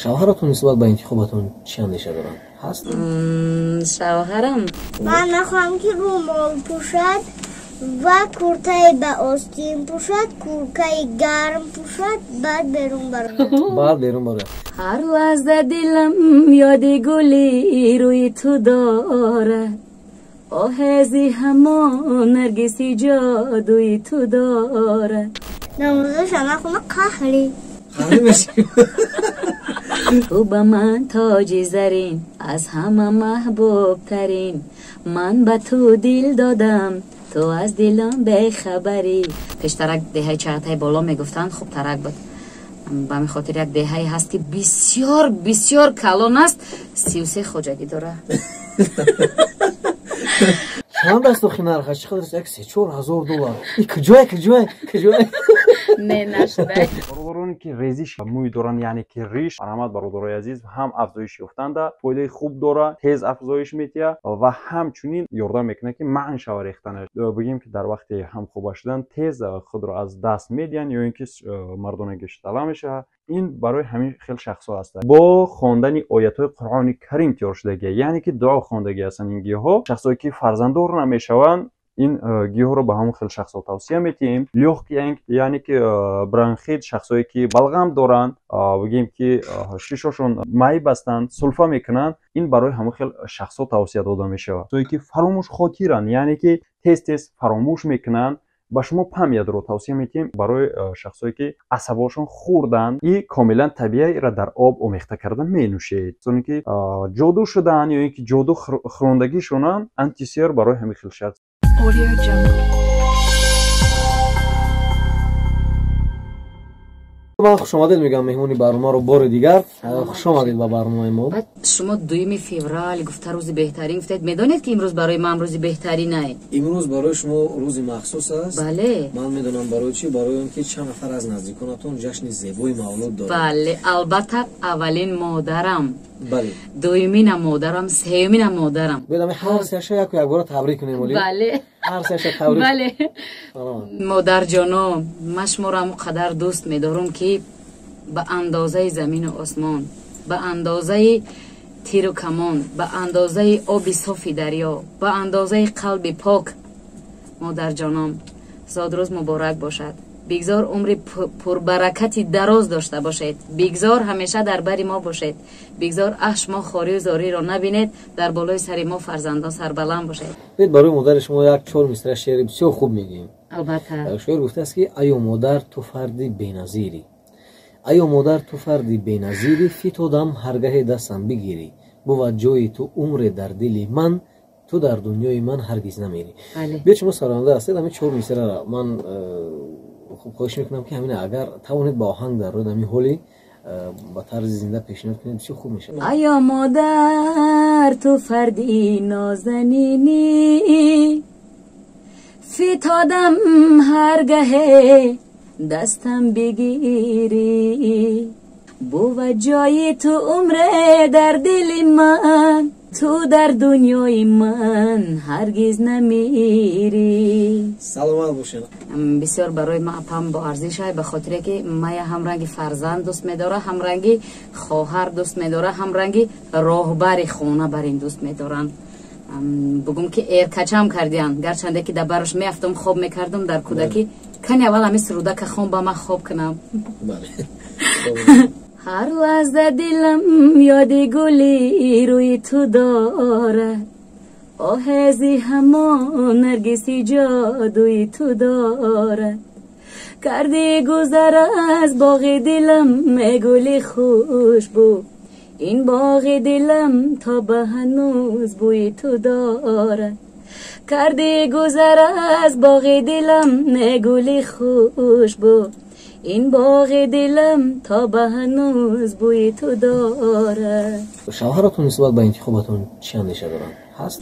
Шавҳаратон нисбат ба интихобатон чӣ андеша доранд? Ҳаст? Шавҳарам, ман мехоҳам, ки румол пӯшад ва куртаи ба остин пӯшад, куркаи гарм пӯшад, баъд берун барояд. Баъд берун барояд. Ҳар лаҳза дилам ёди гули рӯи ту дорад, оҳези ҳамон наргиси ҷодуи ту дорад. Намозаша нахона, қаҳрӣ. Қаҳрӣ мешавӣ. Ту ба ман тоҷи зарин, аз ҳама маҳбубтарин, ман ба ту дил додам, ту аз дилам бехабарӣ. Пештарак деҳаи Чағатай боло мегуфтанд, хубтарак буд. Ба ҳамин хотир як деҳае ҳаст, ки бисёр бисёр калон аст, 33 хоҷагӣ дорад. Чанд аст охи нархаш? Чӣ қадар аст? Як 3-4 ҳазор доллар. И куҷое, куҷое, куҷое? Не, нашуда. Бародароне, ки резиш мӯй доранд, яъне ки риш, марҳамат, бародарои азиз, ҳам афзоиш ёфтанда фоидаи хуб дора, тез афзоиш метиҳад ва ҳамчунин ёрдам мекунад, ки манъ шава рехтанаш. Бигем, ки дар вақти ҳамхоба шудан тез худро аз даст медиҳанд ё ин ки мардонагиш тала мешавад. Ин барои ҳамин хел шахсҳо ҳастанд. Бо хондани оятҳои Қуръони Карим тиёр шудагия, яъне ки дуо хондагӣ ҳастанд ин гиёҳҳо. Шахсое, ки фарзанддор намешаванд, ин гиёҳро ба ҳамон хел шахсҳо тавсия метиҳем. Лёгкий, яъне ки бронхит, шахсое, ки балғам доранд, бигем, ки шишошон майб ҳастанд, сулфа мекунанд, ин барои ҳамон хел шахсҳо тавсия дода мешавад. Шахсое, ки фаромӯшхотиранд, яъне ки тез тез фаромӯш мекунанд, ба шумо памятро тавсия метиҳем. Барои шахсое, ки асабошон хурданд, и комилан табииро дар об омехта карда менӯшед. Шахсоне, ки ҷоду шудаанд ё ин ки ҷоду хӯрондагишонанд, антисер барои ҳамин хел шахс. Audio Jungle. Ман хушомадед мегӯям меҳмони барномаро бори дигар. Хушомадед ба барномаи мо. Баъд шумо 2 феврал гуфта, рӯзи беҳтарин гуфтед. Медонед, ки имрӯз барои ман рӯзи беҳтаринай? Имрӯз барои шумо рӯзи махсус аст. Бале. Ман медонам барои чӣ. Барои он ки чанд нафар аз наздиконатон ҷашни зебои мавлуд доранд. Бале, албатта, аввалин модарам, дуюмина модарам, сеюмина модарам. Биёд, ҳами ҳар сеаша яку якбора табрик кунем, оли. Бале. Ҳар сеаша табрик. Бале. Модарҷоно, ман шуморо ҳамон қадар дӯст медорам, ки ба андозаи замину осмон, ба андозаи тиру камон, ба андозаи оби софи дарё, ба андозаи қалби пок. Модарҷоном, зодрӯз муборак бошад. Бигзор умри пурбаракати дароз дошта бошед, бигзор ҳамеша дар бари мо бошед, бигзор аҳ шумо хорию зориро набинед, дар болои сари мо фарзандон сарбаланд бошед. Биёед, барои модари шумо як чор мисра шеъри бисёр хуб мегӯем. Албатта. Шоир гуфтааст, ки: «Айё модар, ту фарди беназирӣ, айё модар, ту фарди беназирӣ, фитодам ҳаргаҳе дастам бигирӣ, бувад ҷои ту умре дар дили ман, ту дар дунёи ман ҳаргиз намерӣ». Биёед, шумо сароянда ҳастед, ҳамин чор мисраро ман хуб хоҳиш мекунам, ки ҳамин агар тавонед ба оҳанг дар рӯи ҳамин ҳоли ба тарзи зинда пешниҳод кунед, бисёр хуб мешавад. Айё модар, ту фарди нозанинӣ, фитодам ҳаргаҳе дастам бигирӣ, бувад ҷои ту умре дар дили ман, ту дар дунёи ман ҳаргиз намирӣ. Саломат бошед. Бисёр барои ман апам боарзиш ай, ба хотире ки мая ҳамранги фарзанд дӯст медора, ҳамранги хоҳар дӯст медора, ҳамранги роҳбари хона бар ин дӯст медоранд. Бугум, ки эркачам кардиян, гарчанде ки дар барош меафтам, хоб мекардам дар кӯдакӣ. Кани аввал ҳамин сурудака хон, ба ман хоб кунам. Ҳар лаҳза дилам ёди гули рӯи ту дорад, оҳези ҳамон наргиси ҷодуи ту дорад. Карди гузар аз боғи дилам, гули хушбӯ, ин боғи дилам то ба ҳанӯз бӯи ту дорад. Карди гузар аз боғи дилам, гули хушбӯ, ин боғи дилам то ба ҳанӯз бӯи ту дорад. Шавҳаратон нисбат ба интихобатон чӣ андеша доранд? Ҳаст?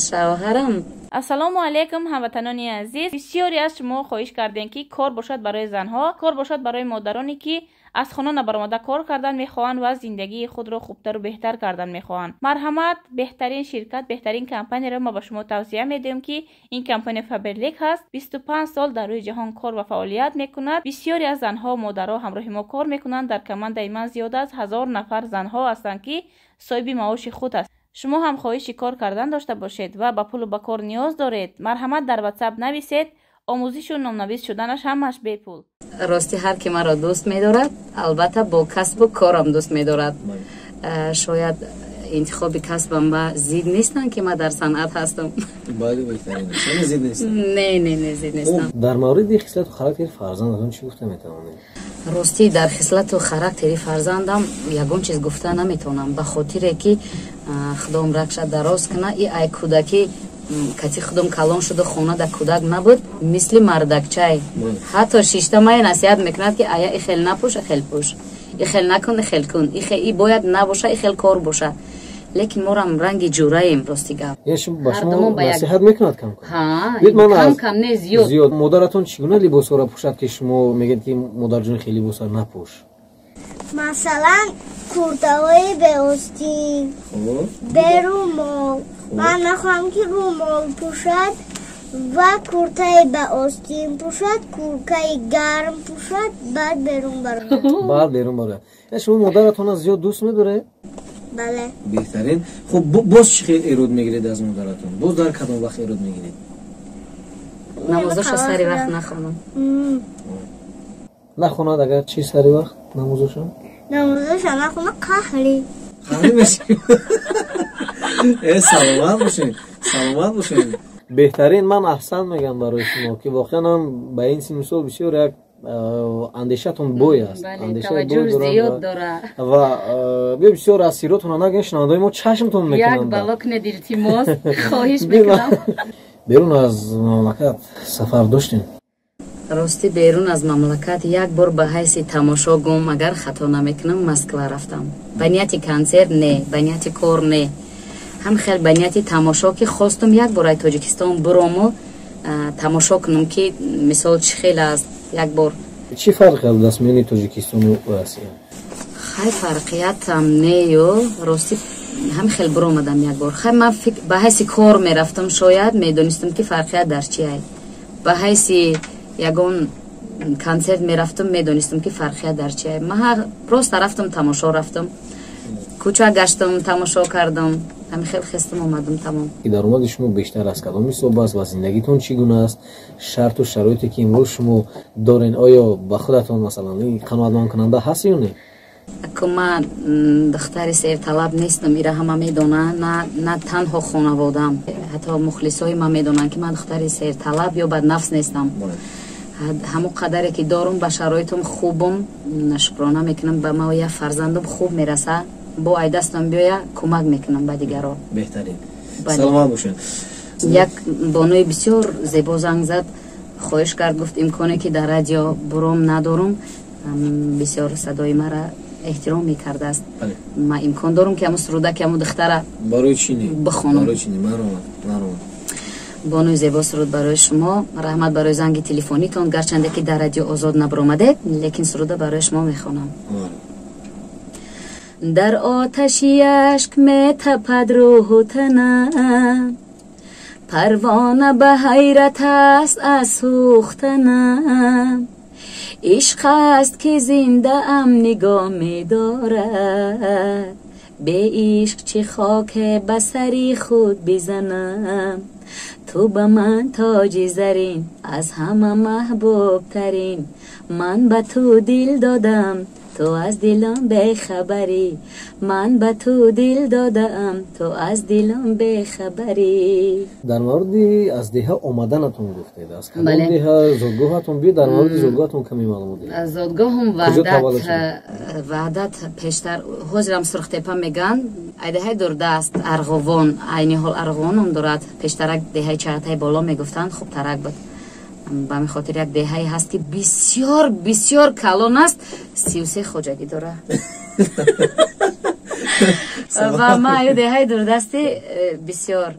Шавҳарам. Ассалому алайкум, ҳамватанони азиз! Бисёре аз шумо хоҳиш кардем, ки кор бошад барои занҳо, кор бошад барои модароне, ки Аз хона набаромада кор кардан мехоҳанд ва зиндагии худро хубтару беҳтар кардан мехоҳанд. Марҳамат, беҳтарин ширкат, беҳтарин компанияро ма ба шумо тавсия медиҳем, ки ин компания Фаберлик ҳаст. 25 сол дар рӯи ҷаҳон кор ва фаъолият мекунад. Бисёре аз занҳо, модарҳо ҳамроҳи мо кор мекунанд. Дар командаи ман зиёда аз 1000 нафар занҳо ҳастанд, ки соҳиби маоши худ аст. Шумо ҳам хоҳиши кор кардан дошта бошед ва ба пулу ба кор ниёз доред, марҳамат, дар WhatsApp нависед. Омӯзишу номнавис шуданаш ҳамаш бепул. Рости, ҳар ки маро дӯст медорад, албатта, бо касбу корам дӯст медорад. Шояд интихоби касбам ба зид нестанд, ки ман дар санъат ҳастам. Не, не, не, зид нестам. Дар мавриди хислату характери фарзандатон чӣ гуфта метавонед? Ростӣ, дар хислату характери фарзандам ягон чиз гуфта наметавонам, ба хотире ки худом ракша дароз куна, и ай кӯдакӣ кати худом калон шуда, хона да кӯдак набуд, мисли мардакчай. Ҳатто шишта мая насиҳат мекунад, ки ая, ихел напӯш, ихел пӯш, ихел накун, ихел кун, и бояд набоша, ихел кор боша. Лекин морам ранги ҷураем, рости гап. Ба шумо насиҳат мекунад кам? Кам кам не, зиёд. Зиёд. Модаратон чӣ гуна либосҳоро пӯшад, ки шумо мегӯед, ки модарҷон, хеле либосҳоро напӯш? Масалан, куртаҳои беостин, берумол. Ман мехоҳам, ки румол пӯшад ва куртаи ба остин пӯшад, куркаи гарм пӯшад, баъд берун барояд. Баъд берун барояд. Шумо модаратонро зиёд дӯст медоред? Бале. Беҳтарин. Хуб, боз чӣ хел эрод мегиред аз модаратон? Боз дар кадом вақт эрод мегиред? Намозоша сари вақт нахонам. Нахонад агар чӣ, сари вақт намозоша? Намозоша нахона, қаҳрӣ. Қаҳрӣ мешавӣ? Э, саломат бошед, саломат бошед. Беҳтарин. Ман аҳсан мегӯям барои шумо, ки воқеан ҳам ба ин синну сол бисёр як андешатон бой аст. Ва бисёр аз сиротона нагӯем, шунавандаои мо чашмтон мекунанд. Як бало кунед, илтимос, хоҳиш мекунам. Берун аз мамлакат сафар доштем? Ростӣ, берун аз мамлакат як бор ба ҳайси тамошо гум, агар хато намекунам, Москва рафтам. Ба нияти консерт не, ба нияти кор не, ҳам хел ба нияти тамошо, ки хостум як бор ай Тоҷикистон бурому тамошо кунам, ки мисол чӣ хел аст як бор. Чӣ фарқ аст миёни Тоҷикистону Россия? Хай, фарқиятам нею, ростӣ, ҳам хел буромадам як бор. Хай, ман ба ҳайси кор мерафтам, шояд медонистам, ки фарқият дар чи ай. Ба ҳайси ягон консерт мерафтам, медонистам, ки фарқият дар чи ай. Ман просто рафтам, тамошо рафтам, кӯча гаштам, тамошо кардам, ҳамин хел хестам, омадам, тамом. Даромади шумо бештар аз кадом ҳисоб аст ва зиндагитон чӣ гуна аст? Шарту шароите, ки имрӯз шумо дорен, оё ба худатон, масалан, қаноатмандкунанда ҳаст ё не? Аку, ман духтари серталаб нестам, ира ҳама медонанд, на танҳо хонаводаам, ҳатто мухлисои ман медонанд, ки ман духтари серталаб ё баднафс нестам. Ҳамон қадаре ки дорум, ба шароитам хубум, шукрона мекунам. Ба ма як фарзандам хуб мераса, бо ай дастам биёя, кӯмак мекунам ба дигаро. Беҳтарин, саломат бошед. Як бонуи бисёр зебо занг зад, хоҳиш кард, гуфт, имконе ки дар радио буром надорум. Бисёр садои мара эҳтиром мекардааст. Ман имкон дорум, ки ҳамун суруда, ки ҳамун духтара Барои чӣ не? бихонам? Барои чӣ не? Маромад. Бонуи зебо, суруд барои шумо. Раҳмат барои занги телефонитон. Гарчанде ки дар радио Озод набаромадед, лекин суруда барои шумо мехонам. Дар оташи ашк метапад рӯҳу танам, парвона ба ҳайрат аст аз сӯхтанам. Ишқ аст, ки зиндаам нигоҳ медорад, бе ишқ чӣ хоке ба сари худ бизанам? Ту ба ман тоҷи зарин, аз ҳама маҳбубтарин. Ман ба ту дил додам, ту аз дилам бехабарӣ. Ман ба ту дил додаам, ту аз дилам бехабарӣ. Дар мавриди аз деҳа омаданатон гуфтед. Аз кадом деҳа, зодгоҳатон? Биё, дар мавриди зодгоҳатон каме маълумот диҳед. Зодгоҳум Ваҳдат, Ваҳдат пештар, ҳозирам Сурхтепа мегӯянд, ай деҳаи дурдаст, Арғовон. Айни ҳол Арғовон ном дорад, пештарак деҳаи Чағатаи Боло мегуфтанд. Хубтарак буд. Ба ҳамин хотир як деҳае ҳаст, ки бисёр бисёр калон аст, 33 хоҷагӣ дорад. Ва ман аю деҳаи дурдасти, бисёр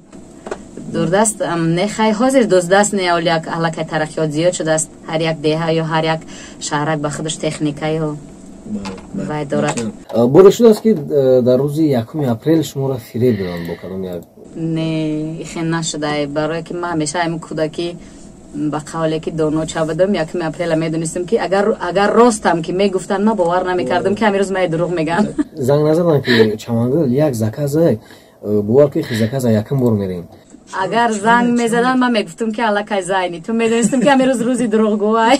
дурдаст не, хай, ҳозир дурдаст не, оли аллакай тараққиёт зиёд шудааст, ҳар як деҳа ё ҳар як шаҳрак ба худаш техникаю вай дорад. Боре шудааст, ки дар рӯзи 1 апрел шуморо фиреб доданд бо кадом як? Не, ихе нашуда, барое ки ман ҳамеша ҳамин кӯдакӣ, ба қавле ки доноча будам, 1 апрела медонистам, ки агар ростам ки мегуфтанд, ман бовар намекардам, ки ҳамин рӯз ман дурӯғ мегӯям. Занг назаданд, ки Чамангул, як заказа, бовар ки заказа якум бор мерем? Агар занг мезаданд, ман мегуфтам, ки аллакай зайни ту медонистам, ки ҳамин рӯз рӯзи дурӯғгӯай.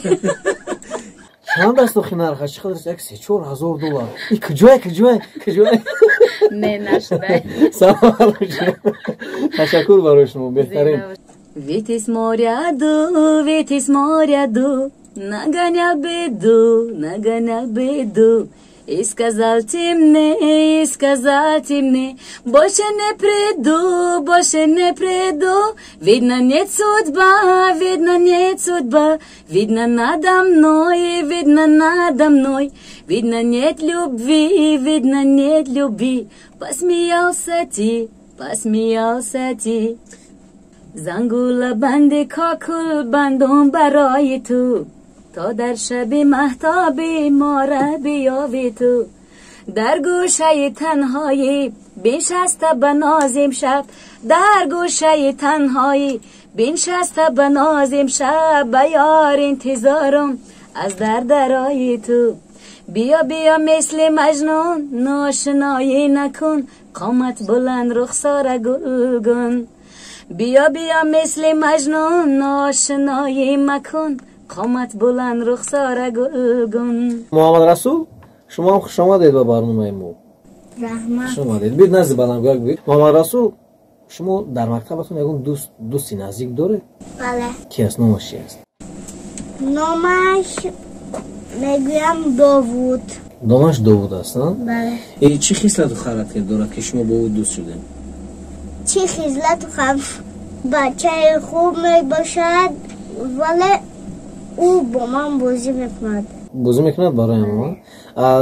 Чанд аст охи нархаш? Чӣ қадар аст? Як 3-4 ҳазор доллар. И куҷое, куҷое, куҷое? Не, нашуда. Саломат бошед, ташаккур барои шумо, беҳтарин. Ветер с моря дул, ветер с моря дул, нагонял беду, нагонял беду. И сказал ты мне, и сказал ты мне: больше не приду, больше не приду. Видно, нет судьба, видно, нет судьба, видно, надо мной, видно, надо мной. Видно, нет любви, видно, нет любви. Посмеялся ты, посмеялся ты. Зангула банди кокул бандум барои ту, то дар шаби маҳтобӣ мора биёвӣ ту. Дар гӯшаи танҳоӣ биншаста ба нозим шаб, дар гӯшаи танҳоӣ биншаста ба нозим шаб, ба ёр интизорум аз дар дарои ту. Биё, биё, мисли маҷнун ношиноӣ накун, қомат буланд, рухсора гулгун. Биё, биё, мисли маҷнун ношиноӣ макун, қомат буланд, рухсора гулгун. Муҳаммад Расул, шумо ҳам хуш омадед ба барномаи мо. Раҳмат. Хуш омадед, бид назди баландгӯяк бид. Муҳаммад Расул, шумо дар мактабатон ягон дӯст, дӯсти наздик доред? Бале. Ки аст, номаш чи аст? Номаш мегӯям Довуд. Номаш Довуд аст, а? Бале. Э, чӣ хислату характер дорад, ки шумо бо ӯ дӯст шудед? Чӣ хислату хам, бачаи хуб мебошад, вале ӯ бо ман бозӣ мекунад. Бозӣ мекунад барои мо?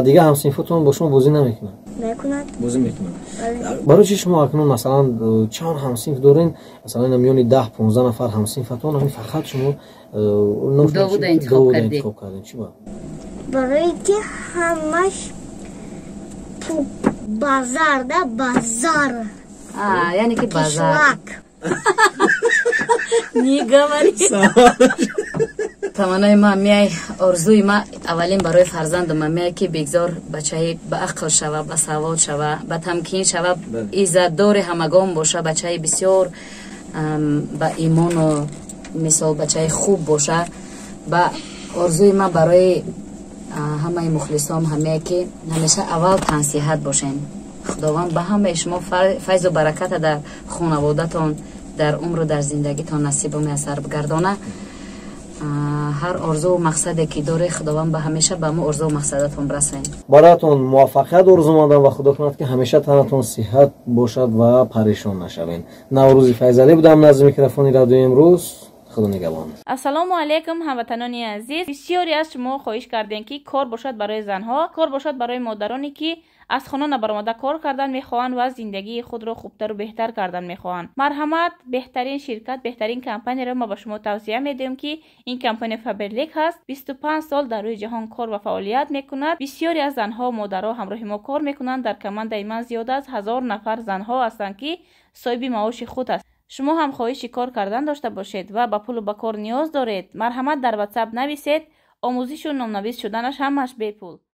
Дигар ҳамсинфотон бо шумо бозӣ намекунад? Мекунад. Бозӣ мекунад? Бале. Барои чи шумо акнун, масалан, чанд ҳамсинф дорен, масалан, миёни 10-15 нафар ҳамсинфатон ҳамин фақат шумо Довуда интихоб Довуда кардед. интихоб кардем, чӣ ба? Барои ки ҳамаш базар да базар. А, яъне ки базар. Кишлак. Не говори. Таманнои ма меай, орзуи ма аввалин барои фарзандам меай, ки бигзор бачаи ба ақл шава, ба савод шава, ба тамкин шава, иззатдори ҳамагон боша, бачаи бисёр ба имону мисол бачаи хуб боша. Ба орзуи ма барои ҳамаи мухлисом ҳамее, ки ҳамеша аввал тансиҳат бошен. Худованд ба ҳамаи шумо файзу бараката дар хонаводатон, дар умру дар зиндагитон насибу муяссар бигардона. Ҳар орзуву мақсаде ки доре, Худованд ба ҳамеша ба мо орзуву мақсадатон расонед. Бароятон муваффақият орзумандам ва Худо кунад, ки ҳамеша танатон сиҳат бошад ва парешон нашавед. Наврӯзи Файзалӣ будам назди микрофони Радиои Имрӯз. Худо нигаҳбон. Ассалому алайкум, ҳамватанони азиз! Бисёре аз шумо хоҳиш кардем, ки кор бошад барои занҳо, кор бошад барои модароне, ки аз хона набаромада кор кардан мехоҳанд ва зиндагии худро хубтару беҳтар кардан мехоҳанд. Марҳамат, беҳтарин ширкат, беҳтарин компанияро ма ба шумо тавсия медиҳем, ки ин компания Фаберлик ҳаст. 25 сол дар рӯи ҷаҳон кор ва фаъолият мекунад. Бисёре аз занҳо, модаро ҳамроҳи мо кор мекунанд. Дар командаи ман зиёда аз 1000 нафар занҳо ҳастанд, ки соҳиби маоши худ аст. Шумо ҳам хоҳиши кор кардан дошта бошед ва ба пулу ба кор ниёз доред, марҳамат, дар Ватсап нависед. Омӯзишу номнавис шуданаш ҳамааш бепул.